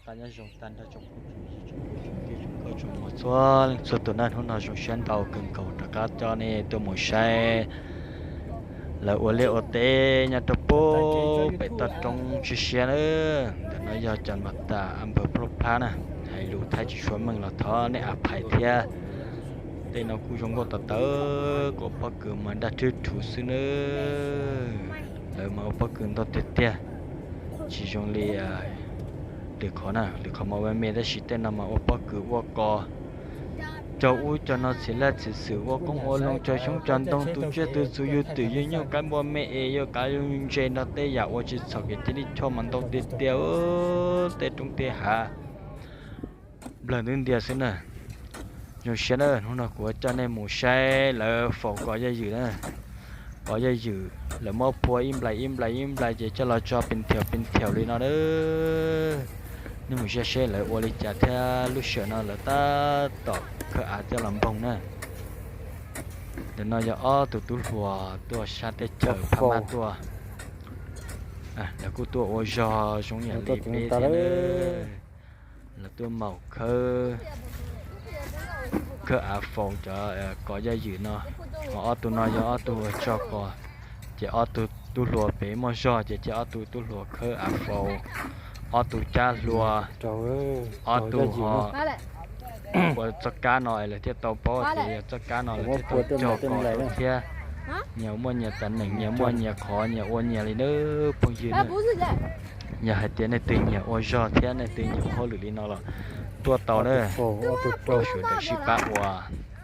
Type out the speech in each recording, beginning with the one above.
Nyob zoo tag nrho tsoom phooj tsoom ywg tsoom kwv tsoom tij tsoom nkauj tsoom muam txhua leej txhua tus na, hnub no zoo siab ntau kawg nkaus rov qab coj nej tuaj mus saib lawv ua liaj ua teb nyob rau pem toj roob siab siab na. Ntawm no yog cov npam tas a npawg Plob Plab na, hais lus Thaib tsis tshua meej los thov nej a phais thiab. Tej no kuj zoo nkauj tawv tawv, kuj pob kws mas daj rhwb rhuv xwb na. Lawv mas ua pob kws ntau tiag tiag, tsis zoo li lwm qhov na, lwm qhov mas ua me tab sis tej no mas ua pob kws ua kos cog ub cog no txhim laj txhim xwm ua qoob ua loo cog xyoob cog ntoo tu tsiaj tu txhu yug twm yug nyuj kav npua me es yug kav yug ntses nrog tej yam ua tsis txhaum kev tib li choj mas ntau tiag tiag tej roob tej hav nplawg ntub ntias xwb na. Zoo siab na, hnub no kuv coj nej mus saib lawv faus kos yaj ywm na. Kos yaj ywm lawv muab phua ib nplais ib nplais ib nplais ces coj los tso pes thiaum pes thiaum li no na. Nej mus saib seb lawv ua li cas thiab lub sij hawm no lawv tab tom khawb av coj los npoog na. Ntawm no yog ob tug tub hluas tuaj sab teb chaws Phab Mab tuaj. Lawv kuj tuaj ua zog zoo yam li peb thiab na. Lawv tuaj maum khawb, khawb av faus cov kos yaj ywm no. Ho ob tug no yog ob tug ua tsog kos, ces ob tug tub hluas pem muaj zog ces thiaj ob tug tub hluas khawb av faus. Ob tug cab hlua, ob tug ho ua txoj kab no es lawv thiaj tau paub tias yog txoj kab no lawv thiaj tau cog kos rau thiab. Nyias muaj nyias tas neem, nyias muaj nyias qhov, nyias ua nyias li na phooj ywg na. Yog hais tias nej twg nyiam ua zog thiab nej twg nyiam ua hauj lwm li no los tuaj tau na. Tuaj sawv daws sib pab ua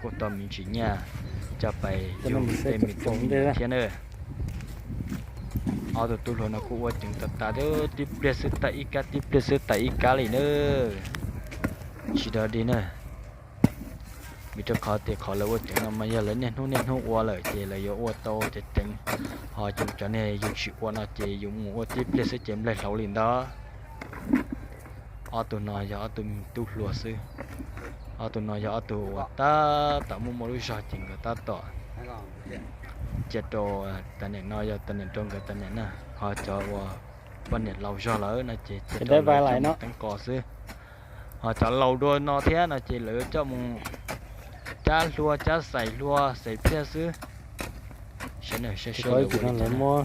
kuj tau me ntsis nyiaj coj pais yug tej me tub me nyuam thiab na. Ob tug tub hluas no kuj ua ceev tas tas, tib pliag xwb tag ib kab, tib pliag xwb tag ib kab li na. Tsis dog dig na, vim rau qhov tias qhov lawv ua ceev no mas yog lawv niaj hnub niaj hnub ua lawm ces lawv yuav ua tau ceev ceev, ho yus cov niag yus tsis ua no ces yus mus ua tib pliag xwb ces nplaig hlauv li ntawd. Ob tug no yog ob tug tub hluas xwb. Ob tug no yog ob tug uas tab tom muaj muaj lub zog ces nkawd tab tom cia rau tas niam no yog tas niam rau nkawd tas niam na. Ho cov uas poj niam laus zog lawm no ces cia rau lawv coj mus teeb kos xwb. Ho cov laus dua no thiab no ces lawv coj mus cab hlua cab xaim hlua xaim phiaj xwb. Saib saib lawv ua li cas.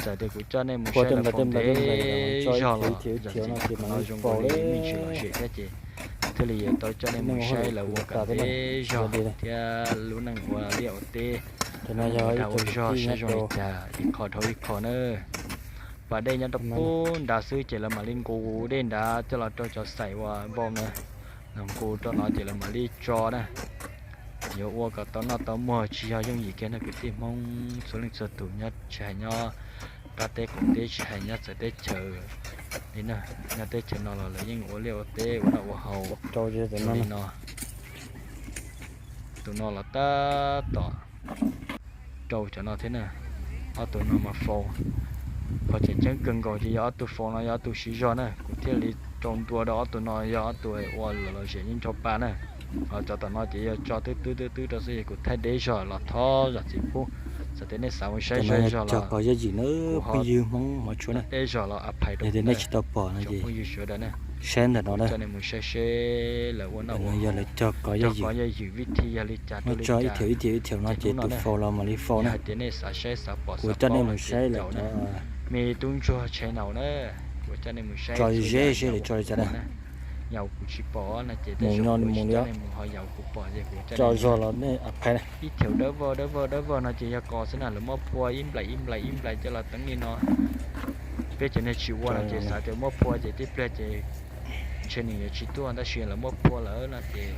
Txawm tias kuv coj nej mus saib lawv faus ntev zog los zam txim no zoo nkaus li me ntsis lom zem thiab ces thiaj li yuav tau coj nej mus saib lawv ua kom ntev zog thiab lub neej ua liaj ua teb ua dag ua zog saib zoo li cas ib qho dhau ib qho na. Pas dej nyob rau pub nrad xwb ces lawv mam li nqus dej nrad coj los rau cov xaim uas npau na. Los nqus rau no ces lawv mam li tso na. Yuav ua kom tau noj tau muag tsis yog yooj yim kiag no kwv tij Hmoob txhua leej txhua tus, nyob tsis hais nyob qab teb qaum teb, tsis hais nyob txawv teb chaws li na, nyob teb chaws no los lawv yeej ua liaj ua teb ua noj ua haus li no. Tus no los tab tom rau cov no thiab na. Ob tug no mas faus, qhov tseem ceeb kawg nkaus ces yog ob tug faus no yog ob tug siv zog na, kuv thiaj li rau ntua rau ob tug no yog ob tug ua lom zem yeej nrhau pa na. Ho cov tom no ces yog tso twb twb twb twb rau xwb, yog kuv thaij deb zog los thov zam txim pub. Txawm tias nej xav mus saib zej zog los kuv ho deb zog los a phais rau nej tsis tau pom no ces phooj ywg sawv daws na, saib ntawm no na, coj nej mus saib seb lawv ua noj ua haus, cog kos yaj ywm vij thi yog li cas rau li cas. Ib thiaum ib thiaum no ces tus faus los mam li faus na. Hais tias nej xav saib xav pom xav paub no ces caum na, me tub ntsuag channel na, kuv coj nej mus saib tso ze seb lawv tso li cas na. Yam kuv tsis pom no ces tej zaum kuv coj nej mus, ho yam kuv pom ces kuv coj nej mus. Ib thiaum dawb vog dawb vog dawb vog no ces yog kos xwb na, lawv muab phua ib nplais ib nplais ib nplais coj los teeb li no. Peb cov neeg tsis ua no ces xav tias muab phua ces tib pliag ces ntshe nws yuav tsis tuaj, tab sis lawv muab phua lawm no ces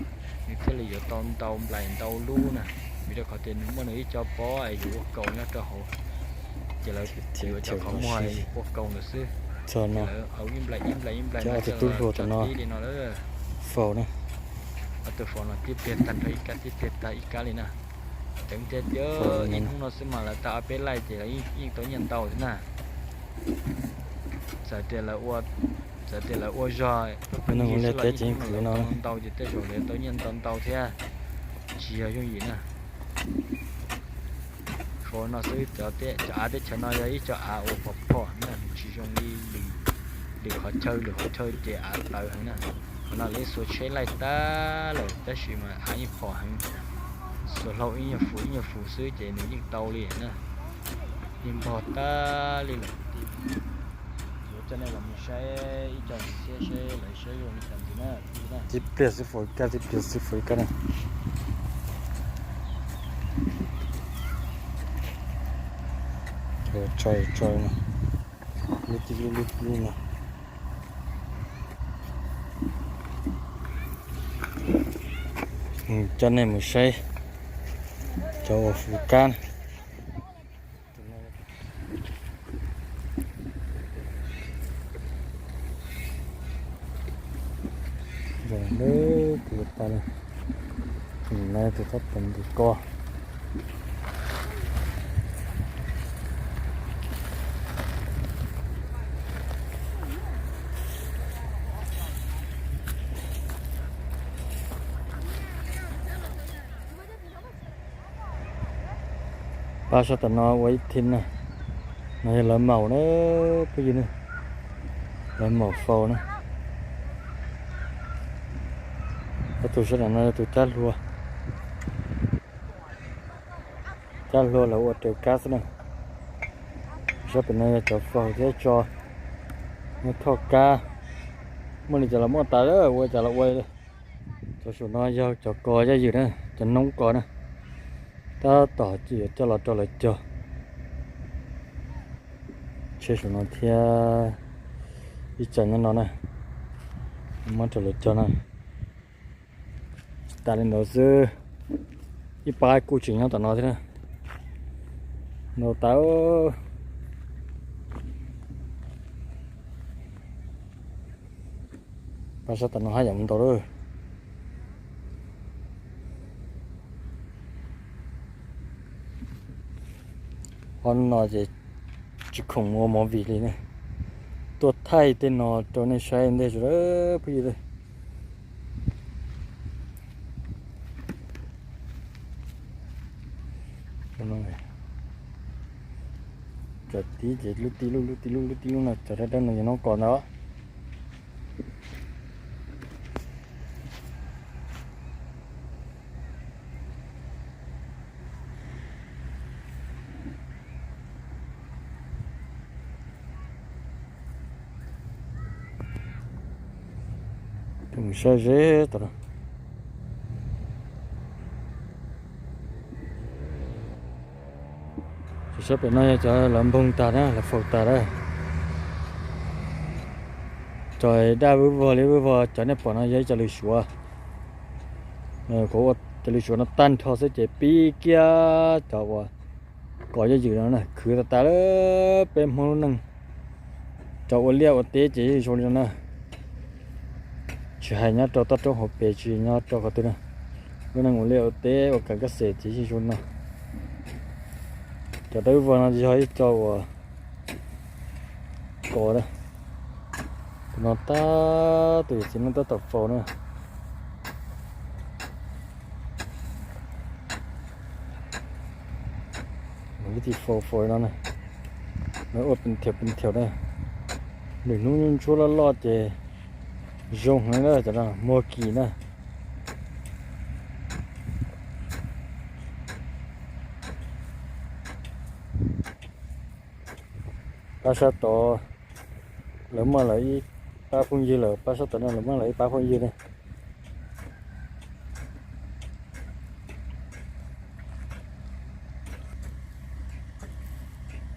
nws thiaj li yuav tau ntau nplais ntau lub na. Vim rau qhov tias nws muaj nws ib co pob es yuav ua kaus nyob rau hauv, ces lawv yuav cov qhov muag ua kaus ntawd xwb. Ces lawv ib nplais ib nplais ib nplais no coj tib li no lawm. Ob tug faus no tib pliag tag nrho ib kab, tib pliag tag ib kab li na. Ceev tiag tiag, ib hnub no xwb mas lawv tau ob peb laij ces lawv yeej tau nyiaj ntau thiab na. Txawm tias lawv ua, txawm tias lawv ua zog pheej pheej yig xwb los ib hnub no lawv tau ntau ces tej zaum lawv tau nyiaj ntau ntau thiab, tsis yog yooj yim na. Faus no xwb, cov av teb chaws no yog ib co av uas phom phom na, nws tsis zoo li lwm Lwm qhov chaw lwm qhov chaw ces av tawv heev na. Qhov no lawv xuas tsheb laij tag lawm tab sis mas av yeej phom heev. Xuas hlau ib nyuag fus ib nyuag fus xwb ces nws yeej tau li na. Yeej npog tag li lawm. Yuav coj nej los mus saib ib co ntxiv thiab seb lawv saib zoo li cas ntxiv na. Tib pliag xwb faus kab, tib pliag xwb faus kab na. Tso tso no, lub tib lub lub lub no. Coj nej mus saib cov uas fus kab na. Zoo dawb kuv tas li. Tus no tus txhob peem tus ko. Pab sab tom no ua ib thim na, no yog lawv maum na, phooj ywg na, lawv maum faus na. Ob tug sab tom no yog tus cab hlua, cab hlua lawv ua raws kab xwb na. Sab pem no yog cov faus thiab tso, muab thoj kab, muaj li cas los muab tas, ua cas los ua. Cov saum no yog cov kos yaj ywm na, cov noob kos na, tab tom yuav coj los rau lawv cog. Tsheb saum no thiab ib co nyob no na, muab rau lawv cog na. Tsis tas li ntawd xwb, ib pab kuj tseem nyob tom no thiab na. Ntau tas. Pab sab tom no haj yam ntau lawm. Ob no ces tsis khoom ua movie li ne. Tuaj thaij tej no rau nej saib ntej tso phooj ywg. Cov tib ces lub tib lub lub tib lub lub tib lub no cov dawb dawb no yog noob kos ntag. Mus saib ze tau. Cov sab pem no yog cov lawv npoog tag na, lawv faus tag na. Cov daj vwj vog li vwj vog cov nej pom no yog ib co lws suav. Cov lws suav no tag nrho xwb ces pib kiag cov uas kos yaj ywm no na, khwv tas tas lawm. Peb Hmoob lub neej cov ua liaj ua teb ces yeej zoo li no na. Tsis hais nyob rau toj roob hauv pes tsis nyob rau qhov twg na, lub neej ua liaj ua teb ua kam kaj xes ces yeej zoo li no. Cov dawb vog no yog ib co uas kos na. Tus no tab tus yawm txiv no tab tom faus na. Ib tug faus faus no na, lawv ua pes thiaum pes thiaum na. Lwm hnub ntsuab loj loj ces zoo heev na, cov no muag kis na. Pab sab tod lawv muaj lawv ib pab phooj ywg lawm, pab sab tod no lawv muaj lawv ib pab phooj ywg na.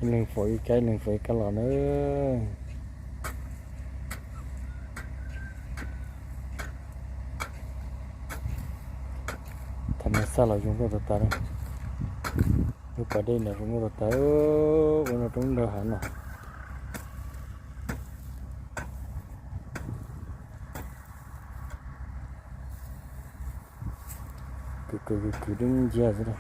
Ib leeg faus ib kab, ib leeg faus ib kab los na. Tham mas xaj los zoo nkauj tas tas na. Lub pas dej no zoo nkauj tas tas, ua no roob nrog hav no. Kwv kwv kwv kwv dub nciab xwb na.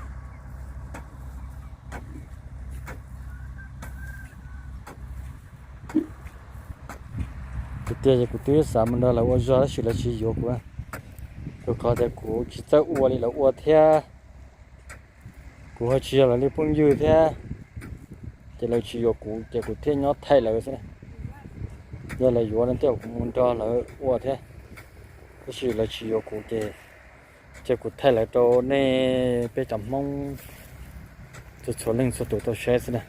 Tiag tiag ces kuv twb xav mus nrog lawv ua zog tab sis lawv tsis yuav kuv. Rau qhov tias kuv tsis txawj ua li lawv ua thiab. Kuv ho tsis yog lawv li phooj ywg thiab, ces lawv tsis yuav kuv ces kuv thiaj nyob thaij lawv xwb. Yog lawv yuav no tej zaum kuv mus nrog lawv ua thiab, tab sis lawv tsis yuav kuv ces cia kuv thaij lawv rau nej peb cov Hmoob txhua txhua leej txhua tus tau saib xwb na.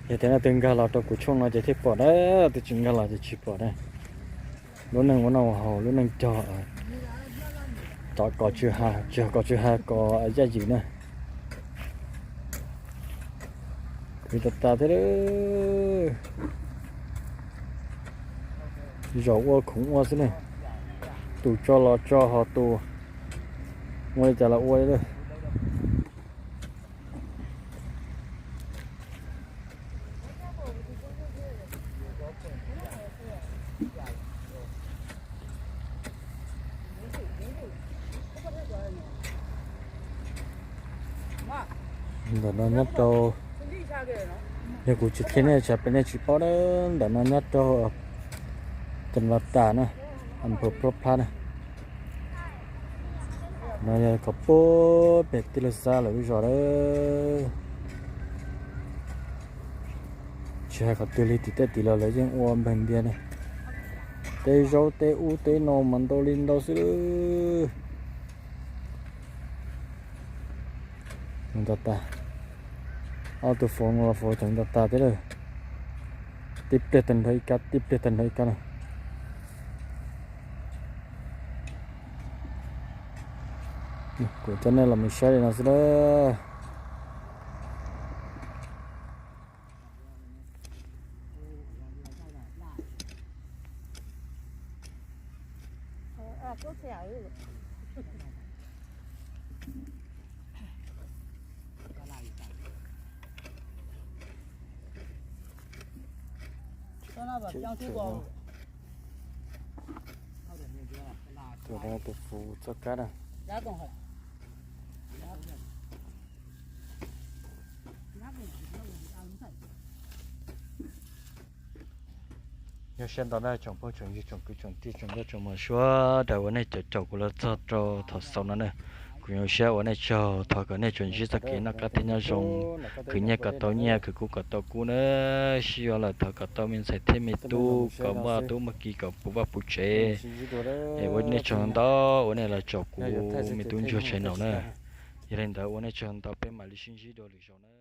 Yog tias leej twg nkag los rau kuv tshooj no ces thiaj pom na, leej twg tsis nkag los ces tsis pom na. Lub neej ua noj ua haus, lub neej cog, tom kom tsw ha, tsis yog kom tsw ha, kom yaj ywm na. Khwv tas tas thiab. Zaum ua khoom ua xwb ne, tus tso los tso, ho tus ua li cas los ua li. Ntawm no nyob rau, yog kuv tsis qhia nej tsam peb nej tsis paub na, ntawm no nyob rau Cam Los Tas na, Am Phuv Plob Plab na. No yog qhov pub pem tij laug Xab lawv lub zos lawm. Tsis hais qhov twg li, tim tej tim los lawv yeej ua npawg ntiag ne. Tej zaub tej ub tej no mas ntau li ntau xwb. Nws nta tas, ob tug faus no los faus tseem nta tas thiab lawm. Tib pliag tag nrho ib kab, tib pliag tag nrho ib kab na. Kuv coj nej los mus saib li no xwb na. Tus no tus faus txoj kab na. Yog siab ntau na tsoom phooj tsoom ywg tsoom kwv tsoom tij tsoom nkauj tsoom muam sawv daws uas nej caum caum kuv los txog rau thaum xaus no na. Kuv zoo siab ua nej tsaug, thov kom nej tsuas ntsib txoj kev noj qab thiab nyob zoo, khwv nyiaj kom tau nyiaj, khwv kub kom tau kub na. Sib yuav lawm thov kom tau me ntxhais thiab me tub, kom muaj tub muaj ki kom puv vaj puv tsev. Es ua nej tsaug ntau uas nej los caum kuv me tub ntsuag channel na. Yog li ntawd ua nej tsaug ntau, peb mam li sib ntsib dua lwm zaus na.